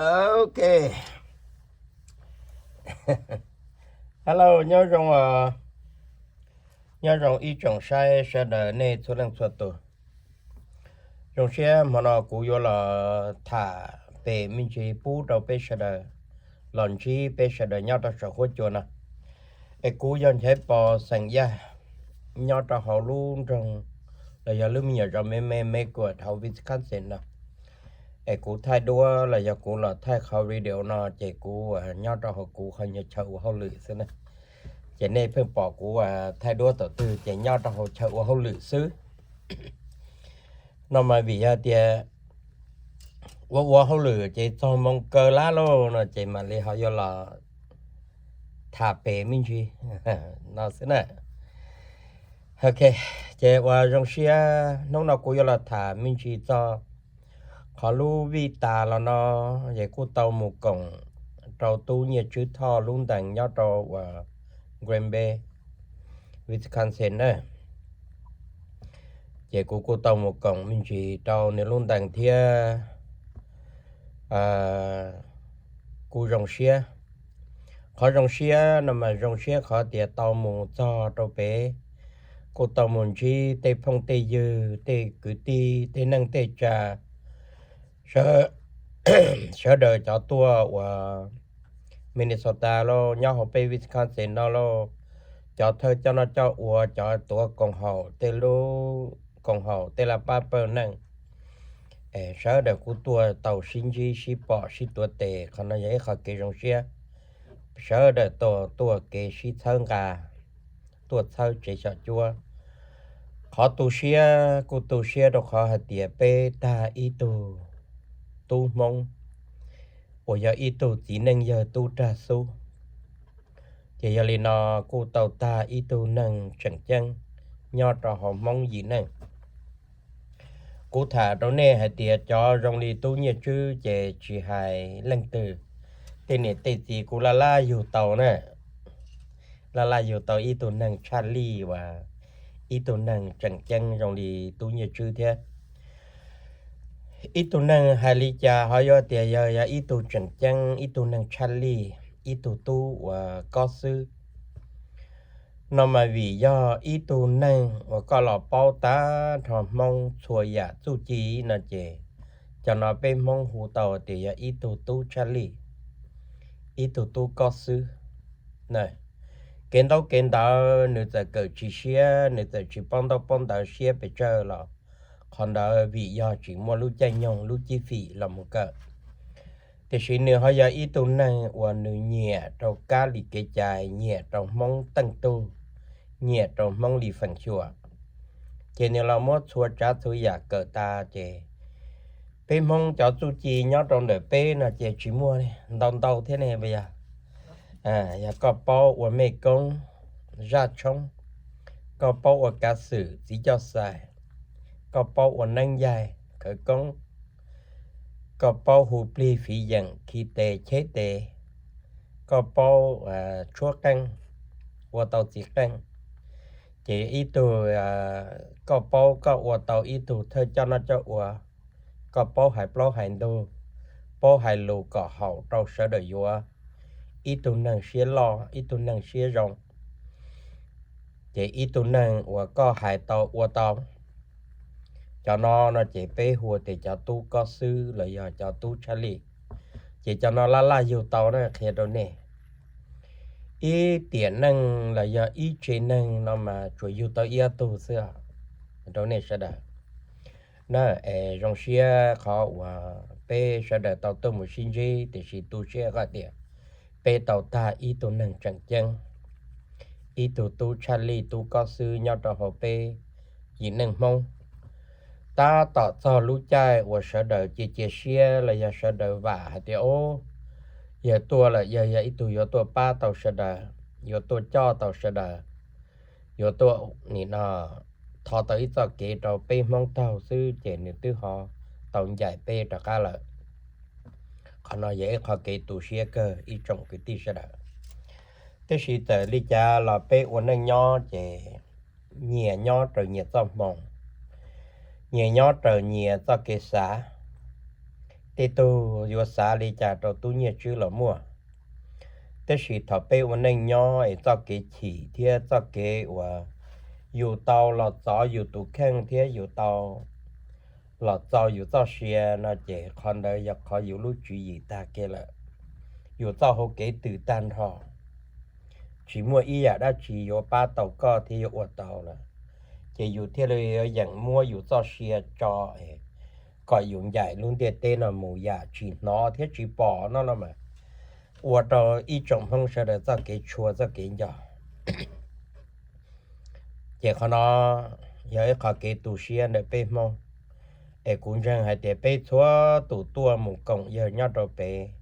Ok. Hello, nyob zoo, nyob zoo ib tsoom saib sawv daws nej txhua leej txhua tus. Zoo siab hmo no kuv yuav los tham pem me ntsis pub rau peb sawv daws los ntsib peb sawv daws nyob rau saum huab cua no. Es kuv yog Nchaiv Pov xeem Yaj, nyob rau hauv lub nroog los yog lub me nyuam zos me me me kuam hauv Wisconsin no. Es kuv thaij duab los yog kuv los thaij qhov video no ces kuv nyob rau hauv kuv qhov nyuag chaw ua hauj lwm xwb na. Ces nej pheej pom kuv thaij duab thaum twg ces nyob rau hauv chaw ua hauj lwm xwb. No mas vim yog tias ua ua hauj lwm ces txog moo kaw lab lauj no ces mam li ho yuav los tham pem me ntsis no xwb na. Ok, ces ua zoo siab hnub no kuv yuav los tham me ntsis txog qhov lub vij tas los no, ces kuj tau mus koom rau tub Nyiaj Tswb Thoj lub ntees nyob rau uas Green Bay, Wisconsin na. Ces kuv kuj tau mus koom me ntsis rau nws lub ntees thiab kuj zoo siab. Qhov zoo siab no mas zoo siab qhov tias tau mus txog rau pem, kuj tau mus ntsib tej phooj tej ywg, tej kwv tij, tej neej tej tsa, sawv daws cov tuaj uas Minnesota lauj, nyob hauv peb Wisconsin no lauj, cov thawj coj noj coj ua, cov tuav koom haum, tej lub koom haum, tej laj pab pawg neeg, sawv daws kuj tuaj tau sib ntsib sib pom sib tuav tes. Qhov no yog ib qhov kev zoo siab. Sawv daws tuaj kev sib txhawb nqa, tuaj txhawb tsev xyom cuab. Qhov tu siab kuj tu siab rau qhov hais tias peb tag ib tug tub Hmoob uas yog ib tug txiv neej yawg tub rag xub. Ces yog li no kuj tau tag ib tug neeg tseem ceeb nyob rau hauv Hmoob yim neej. Kuv tham rau nej hais tias cov zoo li tub Nyiaj Tswb ces tsis hais leej twg, tej niam tej txiv kuv laj laj yug tau na, laj laj yug tau ib tug neeg tshaj lij uas ib tug neeg tseem ceeb zoo li tub Nyiaj Tswb thiab. Ib tug neeg hais li cas ho yuav tias yog yog ib tug tseem ceeb, ib tug neeg tshaj lij, ib tug tub uas kob xwb no mas vim yog ib tug neeg uas koj los paub tag nrho Hmoob txhua yam txuj ci no ces cov no peb Hmoob hu tau tias yog ib tug tub tshaj lij, ib tug tub kob xwb. Kev ntaub kev ntawv nws txawm kawm tsis siab, nws txawm tsis paub ntaub paub ntawv siab pes tsawg los qhov ntawd vim yog tsis muaj lub caij nyoog lub cib fim los mus kawm. Tiam sis nws ho yog ib tug neeg uas nws nyiam rau kab li kev cai, nyiam rau Hmoob teej tug, nyiam rau Hmoob li feem xyuam, ces nws los muab txhua tsav txhua yam kawm tas ces peb Hmoob cov txuj ci nyob rau ntawm peb no ces tsis muaj ntau ntau thiab ne. Yog koj paub ua mej koob, zaj tshoob, koj paub ua kav xwm txiv coj xais, koj paub ua neeb yaig khawv koob, koj paub hu plig fiv yeem khi tes cheb tes, koj paub tshuab qeej, ua tau txiv qeej, ces ib tug koj paub koj ua tau ib tug thawj coj noj coj ua, koj paub hais plaub hais ntug, paub hais lus kom haum rau sawv daws yuav, ib tug neeg siab loj ib tug neeg siab zoo, ces ib tug neeg uas koj hais tau ua tau. Cov no no ces peb hu tias cov tub kob xwb los yog cov tub tshaj lij. Ces cov no laj laj yug tau na, qhia rau nej, ib tiam neej los yog ib tse neeg no mas tsuas yug tau ib ob tug xwb rau nej sawv daws na. Es zoo siab qhov uas peb sawv daws tau tuaj mus sib ntsib, tiam sis tu siab qhov tias peb tau tag ib tug neeg tseem ceeb, ib tug tub tshaj lij tub kob xwb nyob rau hauv peb yim neej Hmoob. Tab tom txog lub caij uas sawv daws cia cia siab los yog sawv daws vam hais tias, o, yawg tuaj lawm, yawg yog ib tug yuav tuaj pab tau sawv daws, yuav tuaj coj tau sawv daws, yuav tuaj nim no tho tau ib txoj kev rau peb Hmoob taug xwb ces nws twb ho tau ncaim peb rov qab lawm. Qhov no yog ib qho kev tu siab kawg ib tsoom kwv tij sawv daws. Tiam sis txawm li cas los peb ua neej nyob ces nyias nyob raws nyias txoj hmoo, nyias nyob raws nyias txoj kev xav, tej tug yuav xav li cas rau tub Nyiaj Tswb los muaj. Tab sis thaum peb ua neej nyob es txoj kev chim thiab txoj kev uas yus tau los txov yus tus kheej thiab yus tau los txaus yus txoj sia no ces qhov ntawd yog qhov yus lub tswv yim tag kiag lawm. Yus txoj hau kev twm tag nrho, tsis muaj ib yam dab tsi yuav pab tau koj thiab yuav ua tau lawm. Ces yus thiaj li yuav yeem muab yus txoj sia tso kom yus ncaim lub ntiaj teb no mus yam tsis hnov thiab tsis pom no los mas ua rau ib tsoom Hmoob sawv daws txoj kev tshua txoj kev nco. Ces qhov no yog ib qho kev tu siab ntawm peb Hmoob, es kuv ntseeg hais tias peb txhua tus tuaj mus koom yawg nyob rau pem,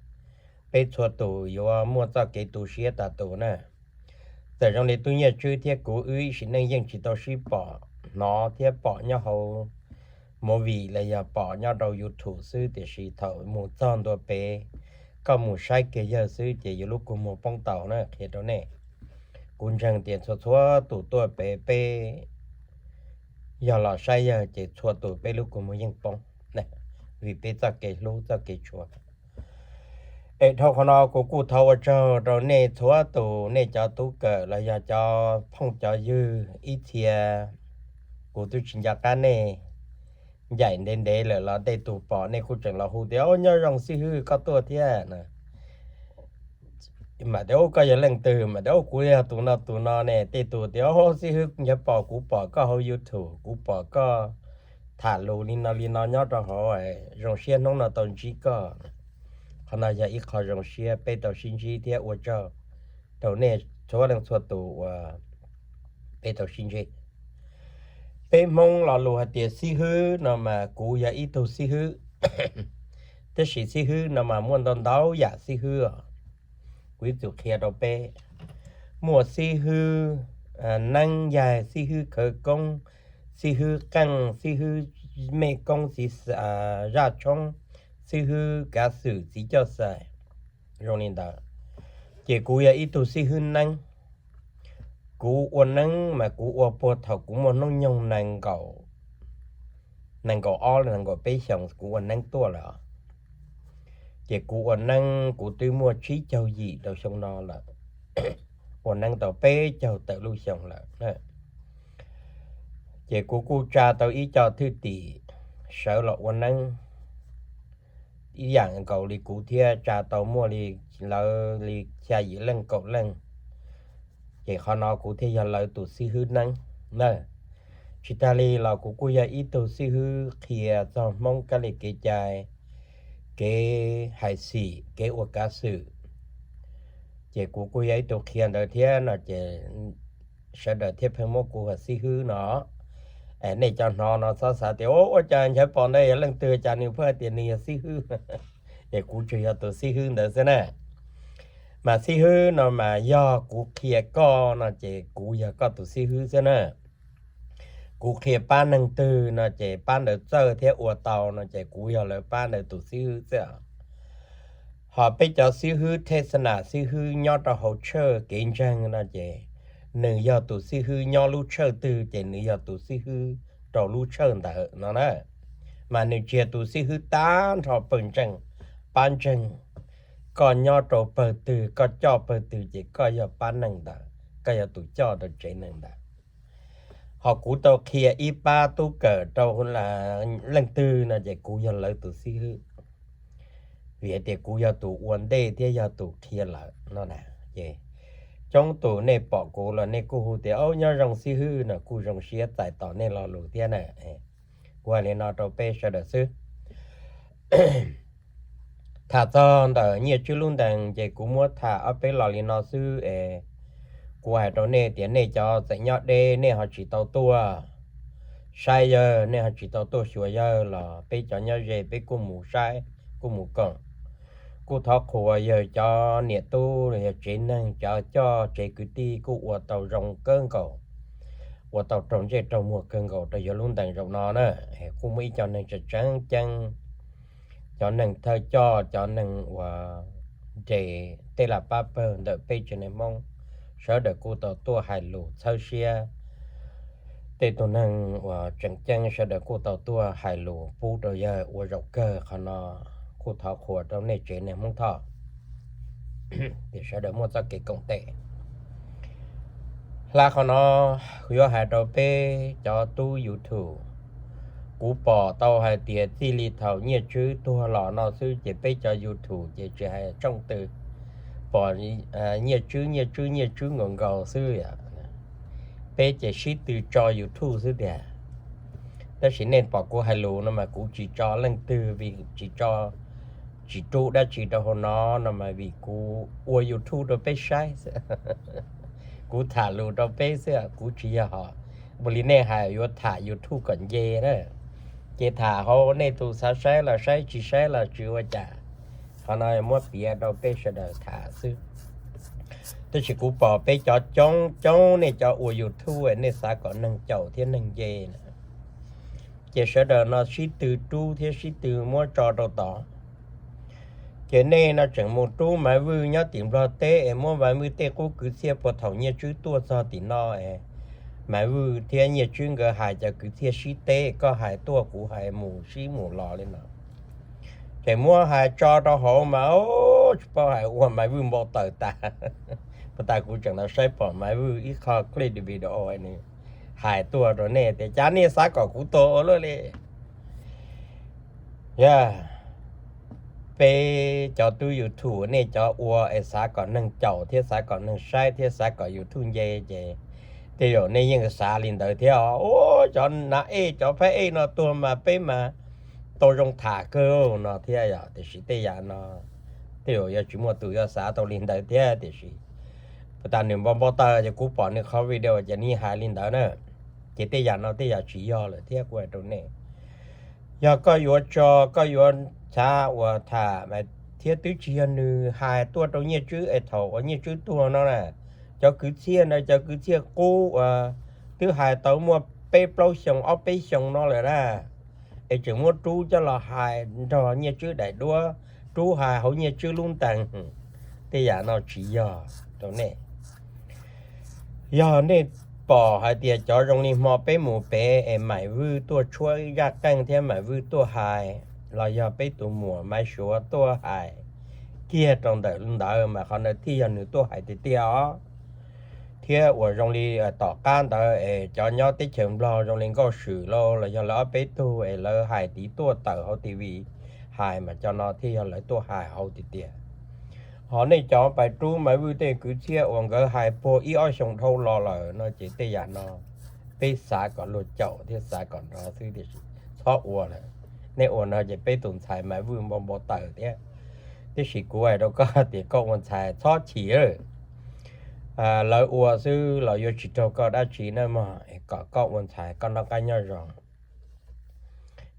peb txhua tus yuav muaj txoj kev tu siab tas tus na. Txawm zoo li tub Nyiaj Tswb thiab kuv wb ib sim neej yeej tsis tau sib pom hnov thiab pom nyob hauv movie los yog pom nyob rau YouTube xwb, tiam sis thaum mus txog ntua pem, koj mus saib kiag yawg xwb ces yus lub kua muag poob tau na, qhia rau nej. Kuv ntseeg tias txhua txhua tus tuaj pem peb yog los saib yawg ces txhua tus peb lub kua muag yeej poob, vim peb txoj kev hlub txoj kev tshua. Es dhau qhov no kuv kuj thov ua tsaug rau nej txhua tus, nej cov tub kawm los yog cov phooj cov ywg ib txhia, kuv twb tsis nco qab nej, ncaim ntev ntev lawm los tej tus pom nej kuj tseem los hu tias, Nyob zoo xib hwb, koj tuaj thiab na. Mam tias, Koj yog leej twg? Mam tias, Kuv yog tus no tus no ne. Tej tus tias, Xib hwb, nco pom kuv pom koj hauv YouTube, kuv pom koj tham lus li no li no nyob rau hauv, zoo siab hnub no tau ntsib koj. Qhov no yog ib qho zoo siab peb tau sib ntsib thiab ua tsaug rau nej txhua leej txhua tus uas peb tau sib ntsib. Peb Hmoob lo lus hais tias xib hwb no mas kuv yog ib tug xib hwb, tab sis xib hwb no mas muaj ntau ntau yam xib hwb os. Kuv ib txwm qhia rau peb, muaj xib hwb neeb yaig, xib hwb khawv koob, xib hwb qeej, xib hwb mej koob txiv zaj tshoob, xib hwb kav xwm txiv coj xais, zoo li ntawd. Ces kuv yog ib tug xib hwb neeb. Kuv ua neeb mas kuv ua puag thaum kuv muaj hnub nyoog nees nkaum, nees nkaum ob los nees nkaum peb xyoos kuv ua neeb tuaj lawm. Ces kuv ua neeb kuv twb muaj tsib caug yim rau xyoo no lawm, ua neeb tau peb caug tawm lub xyoo lawm. Ces kuv kuj tsa tau ib co thwj tim sawv los ua neeb ib yam nkaus li kuv thiab, tsa tau muaj li lawv li xya yim leej kaum leej. Ces qhov no kuv thiaj yog lawv tus xib hwb neeb na. Tsis tag li los kuv kuj yog ib tug xib hwb qhia txog Hmoob kab li kev cai, kev hais xim, kev ua kav xwm. Ces kuv kuj yog ib tug qhia ntawd thiab no ces sawv daws thiaj pheej muab kuv ua xib hwb no. Nej cov hnov no txhob xav tias, Ua cas Nchaiv Pom ntawd yog leej twg cas nws pheej hais tias nws yog xib hwb? Es kuv tsuas yog tus xib hwb ntawd xwb na. Mas xib hwb no mas yog kuv qhia koj no ces kuv yog koj tus xib hwb xwb na. Kuv qhia pab neeg twg no ces pab ntawd txawj thiab ua tau no ces kuv yog lawv pab ntawd tus xib hwb xwb. Ho peb cov xib hwb thej xa nas, xib hwb nyob rau hauv tshawj kev ntseeg no ces nws yog tus xib hwb nyob lub tshawj twg ces nws yog tus xib hwb rau lub tshawj ntawd no na. Mas nws tsis yog tus xib hwb tag nrho pawg ntseeg, pab ntseeg. Koj nyob rau pawg twg, koj coj pawg twg ces koj yog pab neeg ntawd, koj yog tus coj rau tsev neeg ntawd. Ho kuv tau qhia ib pab tub kawm rau leej twg no ces kuv yog lawv tus xib hwb, vim hais tias kuv yog tus ua ntej thiab yog tus qhia lawm no na. Ces coob tus nej pom kuv los nej kuj hu tias, Au, nyob zoo xib hwb no, kuj zoo siab txais tos nej lo lus thiab na. Kuv hais li no rau peb sawv daws xwb. Tham txog ntawm Nyiaj Tswb lub ntees ces kuv muab tham ob peb lo li no xwb es kuv hais rau nej tias nej cov tseem nyob deb nej ho tsis tau tuaj saib yawg, nej ho tsis tau tuaj xyuas yawg los peb cov nyob ze peb kuj mus saib kuj mus koom. Kuj thov qhuas yawg cov niam tub los yog tsev neeg cov coj tsev kwv tij kuj ua tau zoo kawg nkaus, ua tau raug ntsej raug muag kawg nkaus rau yawg lub ntees zaum no na. Kuj muaj ib co neeg tseem tseem ceeb, cov neeg thawj coj, cov neeg uas nres tej laj pab pawg ntawm peb tsev neeg Hmoob, sawv daws kuj tau tuaj hais lus txhawb siab. Tej tug neeg uas tseem ceeb sawv daws kuj tau tuaj hais lus pub rau yawg ua zaum kawg qhov no. kuj thov qhuas rau nej tsev neeg Hmoob Thoj, tias sawv daws muaj txoj kev koom tes. Hla qhov no, kuv yuav hais rau peb cov tub YouTube. Kuv pom tau hais tias txij li thaum Nyiaj Tswb tuag los no xwb ces peb cov YouTube ces tsis hais tshooj twg, pom Nyiaj Tswb, Nyiaj Tswb, Nyiaj Tswb nkaus nkaus xwb. Peb ces sib tw tso YouTube xwb tiag. Tab sis nej pom kuv hais lus no mas kuv tsis tso leej twg, vim tsis tso, tsis rub dab tsi rau hauv no no mas vim kuv ua YouTube rau peb saib xwb. Kuv tham lus rau peb xwb, kuv tsis yog ho ua li nej hais yuav tham YouTube kom nce na. Ces tham hauv nej tus xav saib los saib, tsis saib los tsis ua cas. Qhov no muab piav rau peb sawv daws tham xwb. Tab sis kuv pom peb cov coob coob nej cov ua YouTube nej xav kom neeg caum thiab neeg nce na, ces sawv daws no sib tw rub thiab sib tw muab tso rau tod. Ces nej no tseem mus rub Maiv Vwj nyob tim Nplog teb es muab Maiv Vwj tej qub kwv txhiaj puag thaum Nyiaj Tswb tuaj txog tim no es Maiv Vwj thiab Nyiaj Tswb nkawd hais cov kwv txhiaj sib teb, koj hais tuaj kuv hais mus sib mus los li no. Ces muab hais tso rau hauv mas tsis paub hais ua Maiv Vwj npau taws tas. Puag ta kuv tseem los saib pom Maiv Vwj ib qho clip video nws hais tuaj rau nej tias cas nej xav kom kuv tuag ua luaj li. Yog peb cov tub YouTube nej cov ua es xav kom neeg caum thiab xav kom neeg saib thiab xav kom YouTube nce ces tej zaum nej yeej xav li ntawd thiab os. Ua cov nav ej cov phab ej no tuag mas peb mas tau zoo tham kawg no thiab yom. Tiam sis tej yam no tej zaum yuav tsis muaj tus yuav xav tau li ntawd thiab. Tiam sis puag ta nws npau npau taws ces kuv pom nws qhov video ces nws hais li ntawd na. Ces tej yam no tej yam tsis yog lawm thiab kuv hais rau nej. Yog koj yuav tso, koj yuav xav ua tham thiab twb tsis yog nws hais tuaj rau Nyiaj Tswb es thaum uas Nyiaj Tswb tuag no na, cov kwv txhiaj ntawd cov kwv txhiaj qub uas twb hais tau muaj peb plaub xyoos ob peb xyoos no lawm na, es tseem muab rub coj los hais nrog Nyiaj Tswb daim duab, rub hais hauv Nyiaj Tswb lub ntees. Tej yam no tsis yog rau nej. Yog nej pom hais tias cov zoo li hmo peb mus pem es Maiv Vwj tuaj tshuab zaj qeej thiab Maiv Vwj tuaj hais, los yog peb tus muam Maiv Suav tuaj hais kiag rau ntawm ntawd mas qhov ntawd thiaj yog nws tuaj hais tiag tiag os. Thiab uas zoo li tom qab ntawd es cov nyob teb chaws Nplog zoo li Nkauj Swm los los yog lawv ob peb tug es lawv hais tiv tuaj tawm hauv T V hais mas cov no thiaj yog lawv tuaj hais hauv tiag tiag. Ho nej cov pais rub Maiv Vwj tej kwv txhiaj uas nkawd hais puag ib ob xyoos dhau los lawm no ces tej yam no peb xav kom luag caum thiab xav kom nrov xwb tiam sis txhob ua lawm. Nej ua no ces peb tus ntxhais Maiv Vwj npau npau taws thiab. Tiam sis kuv hais rau koj tias koj ua ntxhais txhob chim lawm. Lawv ua xwb los yuav tsis raug koj dab tsi na mog, kom koj ua ntxhais koj noj qab nyob zoo.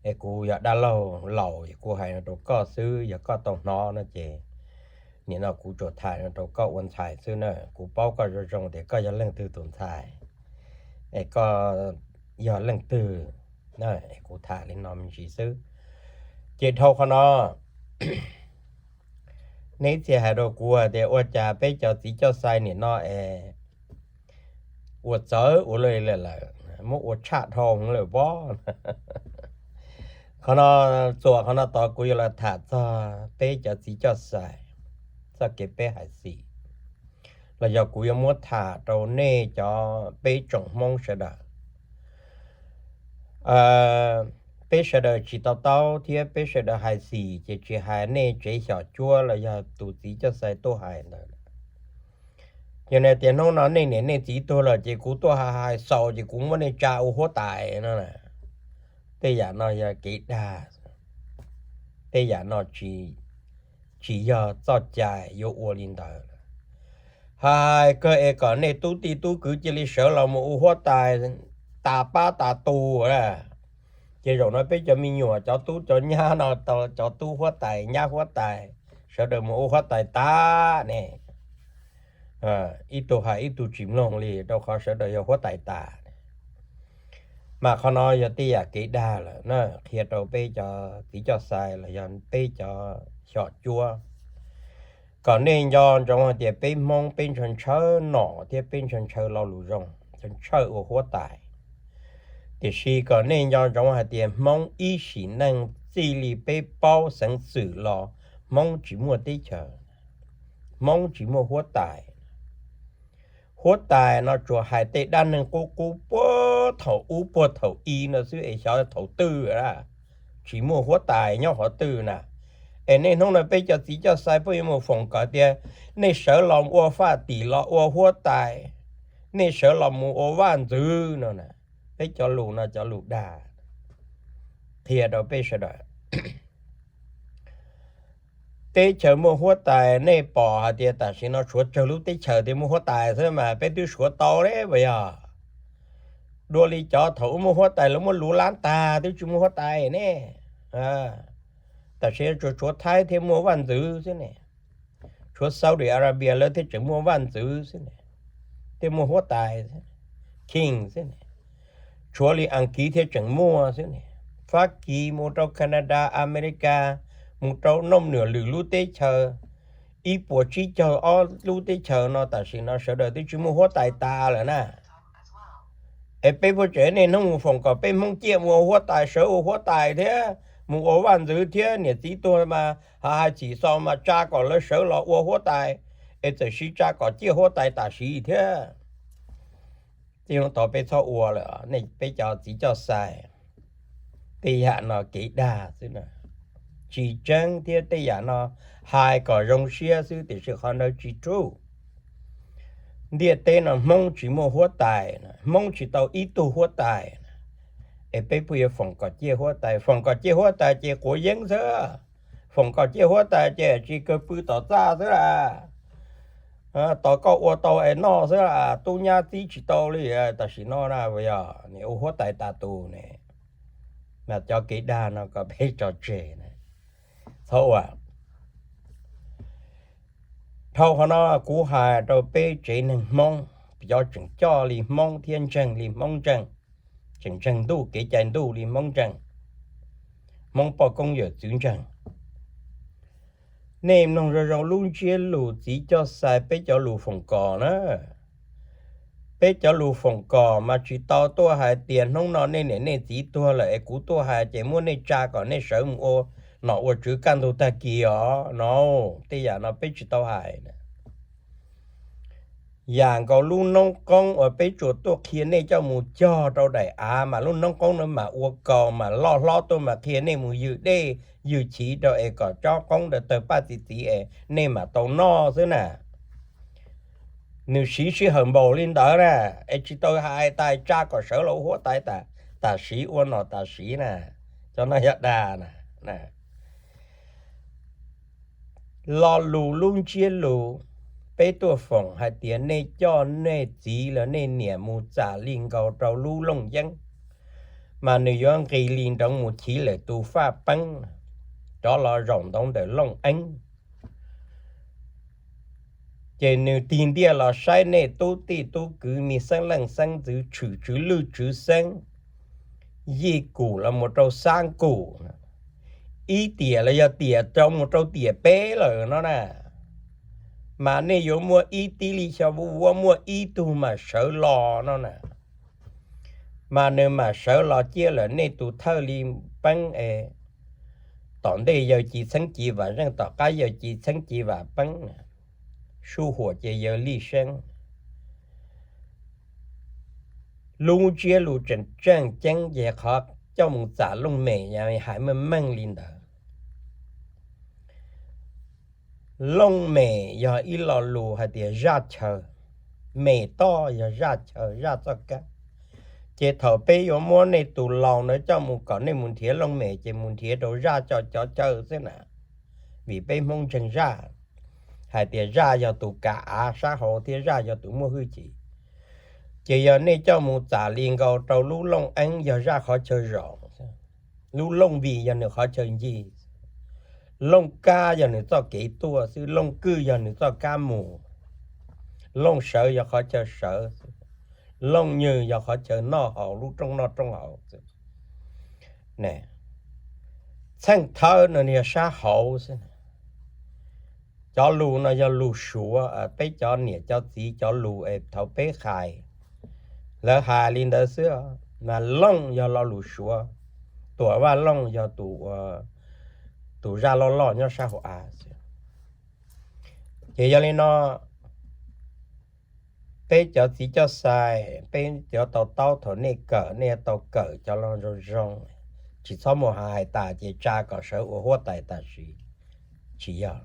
Es kuv yog dab laug laus kuv hais no rau koj xwb, yog koj tau hnov no ces nim no kuv tsuas tham no rau koj ua ntxhais xwb na. Kuv paub koj zoo zoo tias koj yog leej twg tus ntxhais, es koj yog leej twg, es kuv tham li no me ntsis xwb. Ces dhau qhov no, neb txhia hais rau kuv tias ua cas peb cov txiv coj xais nim no es ua txawv ua luaj li lawm, muab ua tshaj dhau lawm pob. Qhov no, txuas qhov no tod kuv yuav los tham txog peb cov txiv coj xais, txoj kev peb hais xis, los yog kuv yuav muab tham rau nej cov peb tsoom Hmoob sawv daws. Peb sawv daws tsis to taub thiab peb sawv daws hais xis ces tsis hais nej tsev xyom cuab los yog tus txiv coj xais tuaj hais ntawd. Ces nws tias hnub no nej niam nej txiv tuag lawm ces kuv tuaj hais hais xaus ces kuv muab nej tsa ua huab tais no. Tej yam no yog kev dag, tej yam no tsis yog txoj cai yuav ua li ntawd. Hais kawg es kom nej tub tij tub kwv cia li sawv los mus ua huab tais tas pab tas tus. Ces zaum no peb cov me nyuam cov tub cov nyab no tau cov tub huab tais nyab huab tais, sawv daws mus ua huab tais tas ne. Ib tug hais ib tug tsis mloog li rau qhov sawv daws yog huab tais tas. Mas qhov no yog tej yam kev dag lawm na, qhia rau peb cov txiv coj xais los yog peb cov xyom cuab, kom nej nco ntsoov hais tias peb Hmoob peb ntshaw ntshaw nom thiab peb ntshaw ntshaw lo lus zoo, ntshaw ntshaw ua huab tais. Tiam sis kom nej nco ntsoov hais tias Hmoob ib sim neej Txij li peb paub xeev xwm los Hmoob tsis muaj teb chaws, Hmoob tsis muaj huab tais. Huab tais no tsuas hais tej dab neeg qub qub puag thaum ub puag thaum i no xwb es xyov thaum twg a, tsis muaj huab tais nyob qhov twg na. Es niaj hnub no peb cov txiv coj xais pheej yuav mus foom kom tias nej sawv los ua faj tim los ua huab tais, nej sawv los mus ua vaj ntxwv no na. Peb cov lus no cov lus dag qhia rau peb sawv daws. Teb chaws muaj huab tais nej pom hais tias tam sim no suav tsawg lub teb chaws thiaj muaj huab tais xwb mas peb twb suav tau li puas yog? Dua li cov thaum ub muaj huab tais lawv muab luv lab tag twb tsis muaj huab tais ne. Tam sim no tsuas tshuav Thaib thiaj muaj vaj ntxwv xwb ne, tshuav Saudi Arabia lawv thiaj tseem muaj vaj ntxwv xwb ne, thiaj muaj huab tais, king xwb ne, tshuav li Askiv thiaj tseem muaj xwb ne. Fab Kis mus rau Canada, America, mus rau naj nuam lwm lub teb chaws, ib puas tsib caug ob lub teb chaws no tam sim no sawv daws twb tsis muaj huab tais tas lawm na. Es peb puas tseem niaj hnub mus foom kom peb Hmoob ciaj mus ua huab tais, sawv ua huab tais thiab mus ua vaj ntxwv thiab niam txiv tuag mas hais txim xaus mas tsa kom lawv sawv los ua huab tais, es txawm siv tsa kom ciaj huab tais tam sim thiab. Txij no tod peb txhob ua lawm, nej peb cov txiv coj xais. Tej yam no kev dag xwb, tsis tseeb thiab tej yam no hais kom zoo siab xwb tiam sis qhov ntawd tsis true. Ntiaj teb no Hmoob tsis muaj huab tais, Hmoob tsis tau ib tug huab tais, es peb puas yuav foom kom ciaj huab tais? Foom kom ciaj huab tais ces quav yeeb xwb, foom kom ciaj huab tais ces tsis kawg pw tom txaj xwb las. Tos koj ua tau es noj xwb las, tub nyab txib tsis tau li. Tam sim no na puas yog? Nim ua huab tais tas tus ne, mas cov kev dag no kom peb tso tseg, txhob ua. Dhau qhov no kuv hais rau peb tsev neeg Hmoob, cov tseem coj li Hmoob thiab ntseeg li Hmoob ntseeg, tseem ntseeg ntuj kev cai ntuj li Hmoob ntseeg, Hmoob poj koob yawm txwv ntseeg. Nej mloog zoo zoo lub ntsiab lus txiv coj xais peb cov lus foom kom na. Peb cov lus foom kom mas tsis tau tuaj hais tias hnub no nej niam nej txiv tuag lawm es kuv tuaj hais ces muab nej tsa kom nej sawv mus ua nom ua tswv kaj ntug tag kis os no. Tej yam no peb tsis tau hais. Yam nkaus lub noob qoob uas peb tsuas tuaj qhia nej coj mus cog rau daim av mas lub noob qoob no mas ua kaus mas loj hlob tuaj mas qhia nej mus ywg dej ywg chiv rau es kom tsob qoob ntawd tawg paj txi txiv es nej mam tau noj xwb na. Nws siv sij hawm npaum li ntawd na, es tsis tau hais tas tsa kom sawv los ua huab tais tam sim ua nom tam sim na. Cov no yog dag na. Lo lus lub ntsiab lus, peb tuaj foom hais tias nej coj nej txiv los nej niam mus txam li nkaus rau lub looj yeeb, mas nws yuav nqis li nroov mus chiv lawm tus faj peeb rov los zaum ntoov ntawm looj eeb. Ces nws tig ntiaj los saib nej tub tij tub kwv, me xeeb leej xeeb ntxwv, tshwm tswv lwj tswv xeeb, yij kum los mus rau xab kum, ib tiam los yog tiam rau mus rau tiam peb lawm no na, mas nej yuav muaj ib tib li xyov vuab muaj ib tug mas sawv los no na. Mas nws mam sawv los ciaj lawm nej tus thawj li peeb es, tom ntej yawg ci txheeb ci vam zeej, tom qab yawg ci txheeb ci vam peeb, sub huam ces yawg lij seeb. Lub ntsiab lus tseem tseem ceeb ces qhov coj mus txam looj mem, hais meej meej li ntawd. Looj mem yog ib lo lus hais tias zaj chaw, mem toj yog zaj chaw zaj txoj kab. Ces thaum peb yuav muab nej tus laus ntawd coj mus kom nej mus nrhiav looj mem ces mus nrhiav rau zaj cov chaw xwb na, vim peb Hmoob ntseeg zaj, hais tias zaj yog tus kav av sab hauv thiab zaj yog tus muaj hwj chim. Ces yog nej coj mus txam li nkaus rau lub looj eeb yog zaj qhov chaw zaum, lub looj vim yog nws qhov chaw ncig, looj kab yog nws txoj kev tuaj xwb, looj kwj yog nws txoj kab mus, looj sawv yog qhov chaw sawv, looj nywg yog qhov chaw noj haus, lub rooj noj rooj haus. Txheej thawb no yog sab hauv xwb. Cov lus no yog lus Suav, peb cov niam cov txiv cov lus es thaum peb hais, lawv hais li ntawd xwb, mas looj yog lo lus Suav. Tuam Vaj Looj yog tus zaj loj loj nyob sab hauv av. Ces yog li no, peb cov txiv coj xais, peb cov tau taub thaum nej kawm, nej yuav tau kawm cov lus zoo zoo, tsis txhob mus hais tas ces tsa kom sawv ua huab tais tam sim. Tsis yog.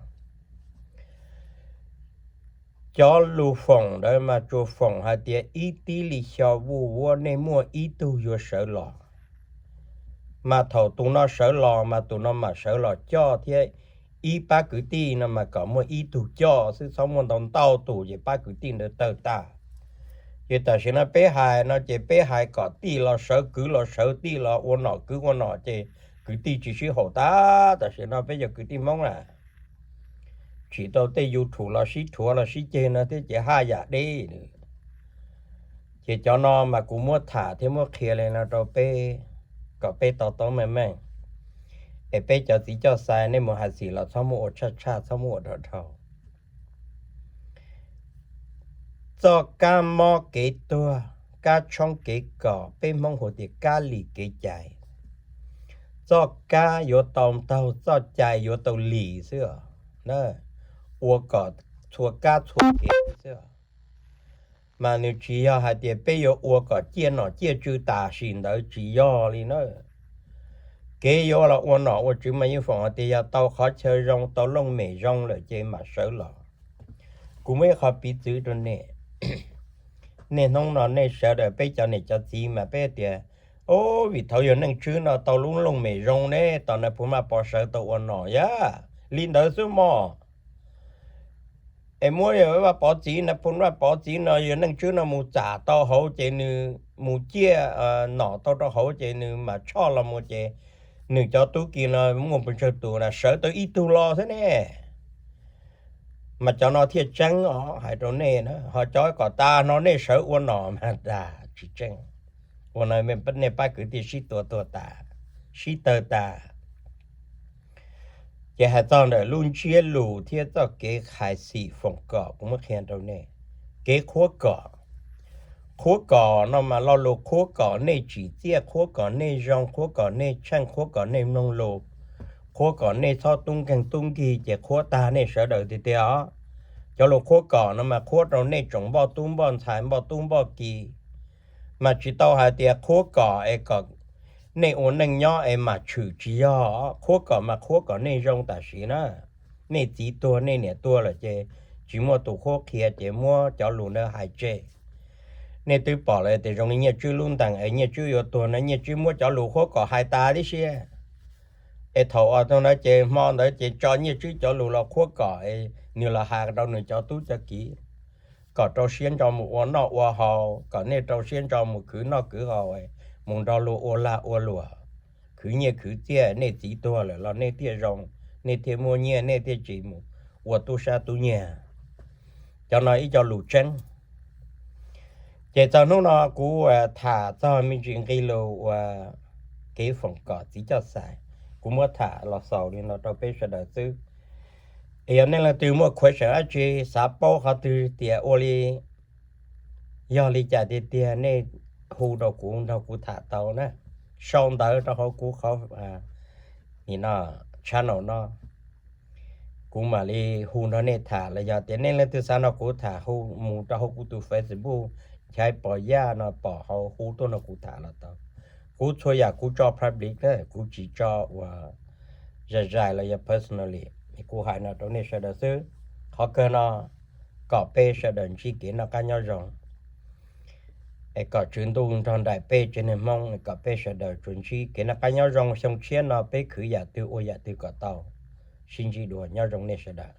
Cov lus foom ntawd mas tsuas foom hais tias ib tib li xyo vuj vuab nej muaj ib tug yuav sawv los, mas thaum tus no sawv los mas tus no mam sawv los coj thiab. Ib pab kwv tij no mas kom muaj ib tug coj xwb, txhob muaj ntau ntau tus ces pab kwv tij ntawd tawg tag. Ces tam sim no peb hais no ces peb hais kom tij los sawv, kwv los sawv, tij los ua nom, kwv ua nom, ces kwv tij tsis sib haum tag. Tam sim no peb yog kwv tij Hmoob na, tsim tau tej YouTube los sib rhuav los sib ceg no thiab ces haj yam deb. Ces cov no mas kuv muab tham thiab muab qhia li no rau peb, kom peb to taub meej meej, es peb cov txiv coj xais nej mus hais xim los txhob muab ua tshaj tshaj, txhob muab ua dhau dhau. Txoj kab mob kev tuag, kab tshoob kev kom, peb Hmoob hu tias kab lim kev cai. Txoj kab yuav tau taug, txoj cai yuav tau lim xwb os. Ua kom txhua kab txhua kev xwb os. Mas nws tsis yog hais tias peb yuav ua kom ciaj nom ciaj tswv tam sim ntawd, tsis yog li na. Kev yuav los ua nom ua tswv mas yeej foom hais tias yog tau qhov chaw zoo, tau looj mem zoo lawm ces mam sawv los. Kuv muaj ib qho piv txwv rau nej. Nej hnub no nej sawv daws peb cov niam cov txiv mas peb tias, o, vim thaum yog Neej Tswb no tau lub looj mem zoo ne, tos Nais Phoo Vaj Pov sawv tau ua nom yaj. Li ntawd xwb mog. Es muab yog Vaj Pov txiv, Nais Phoo Vaj Pov txiv no yog Neej Tswb no mus txam tau hauv ces nws mus ciaj nom tau rau hauv ces nws mam tshoj los mus ces nws cov tub ki no muaj pes tsawg tus na, sawv tau ib tug los xwb ne. Mas cov no thiaj tseeb os, hais rau nej na. Ho cov kom tas no nej sawv ua nom mas dag tsis tseeb. Ua no nej pab kwv tij sib tua tuag tas, sib tawg tas. Ces hais txog ntawm lub ntsiab lus thiab txoj kev hais xim foom kom, kuv muab qhia rau nej. Kev qhuab kom, qhuab kom no mas lo lus qhuab kom nej tsim txiaj, qhuab kom nej zoo, qhuab kom nej tsheej, qhuab kom nej mloog lus, qhuab kom nej txhob tub nkeeg tub nkig, ces qhuab tag nej sawv daws tiag tiag os. Cov lus qhuab kom no mas qhuab rau nej tsoom npoj tub npoj ntxhais, npoj tub npoj ki. Mas tsis tau hais tias qhuab kom es kom nej ua neej nyob es mam tshwm, tsis yog. Qhuab kom mas qhuab kom nej zoo tam sim na. Nej txiv tuag nej niam tuag lawm ces tsis muaj tus qhuab qhia ces muab cov lus ntawd hais tseg. Nej twb pom lawm tias zoo li Nyiaj Tswb lub ntees es Nyiaj Tswb yuav tuag no Nyiaj Tswb muab cov lus qhuab kom hais tas tib si. Es thaum uas tau ntawd ces hmo ntawd ces tso Nyiaj Tswb cov lus los qhuab kom es nws los hais rau nws cov tub cov kiv, kom rau siab ntso mus ua noj ua haus, kom nej rau siab ntso mus khwv noj khwv haus, mus nrog luag ua lag ua luam, khwv nyiaj khwv txiaj. Nej txiv tuag lawm los nej thiaj zoo, nej thiaj muaj nyiaj, nej thiaj tsis mus ua tub sab tub nyiag. Cov no ib co lus tseeb. Ces txog hnub no kuv tham txog me ntsis nqi lus uas kev foom kom txiv coj xais, kuv muab tham los xaus li no rau peb sawv daws xwb. Es yog nej leej twg muaj question dab tsi, xav paub qhov twg tias ua li, yog li cas tiag tiag nej hu rau kuv nrog kuv tham tau na. Sau ntawv rau hauv kuv qhov channel no, kuv mam li hu nrog nej tham. Los yog tias nej leej twg xav nrog kuv tham, hu mus rau hauv kuv tus Facebook Nchaiv Pov Yaj no pom hauv, hu tuaj nrog kuv tham los tau. Kuv txhua yam kuv tso public, kuv tsis tso uas zais zais los yog personally. Kuv hais no rau nej sawv daws xwb. Qhov kawg no kom peb sawv daws ntsib kev noj qab nyob zoo, es kom Tswv Ntuj nrog nraim peb tsev neeg Hmoob, kom peb sawv daws tsuas ntsib kev noj qab nyob zoo. Xyoo tshiab no peb khwv yam twg ua yam twg kom tau. Sib ntsib dua, nyob zoo nej sawv daws.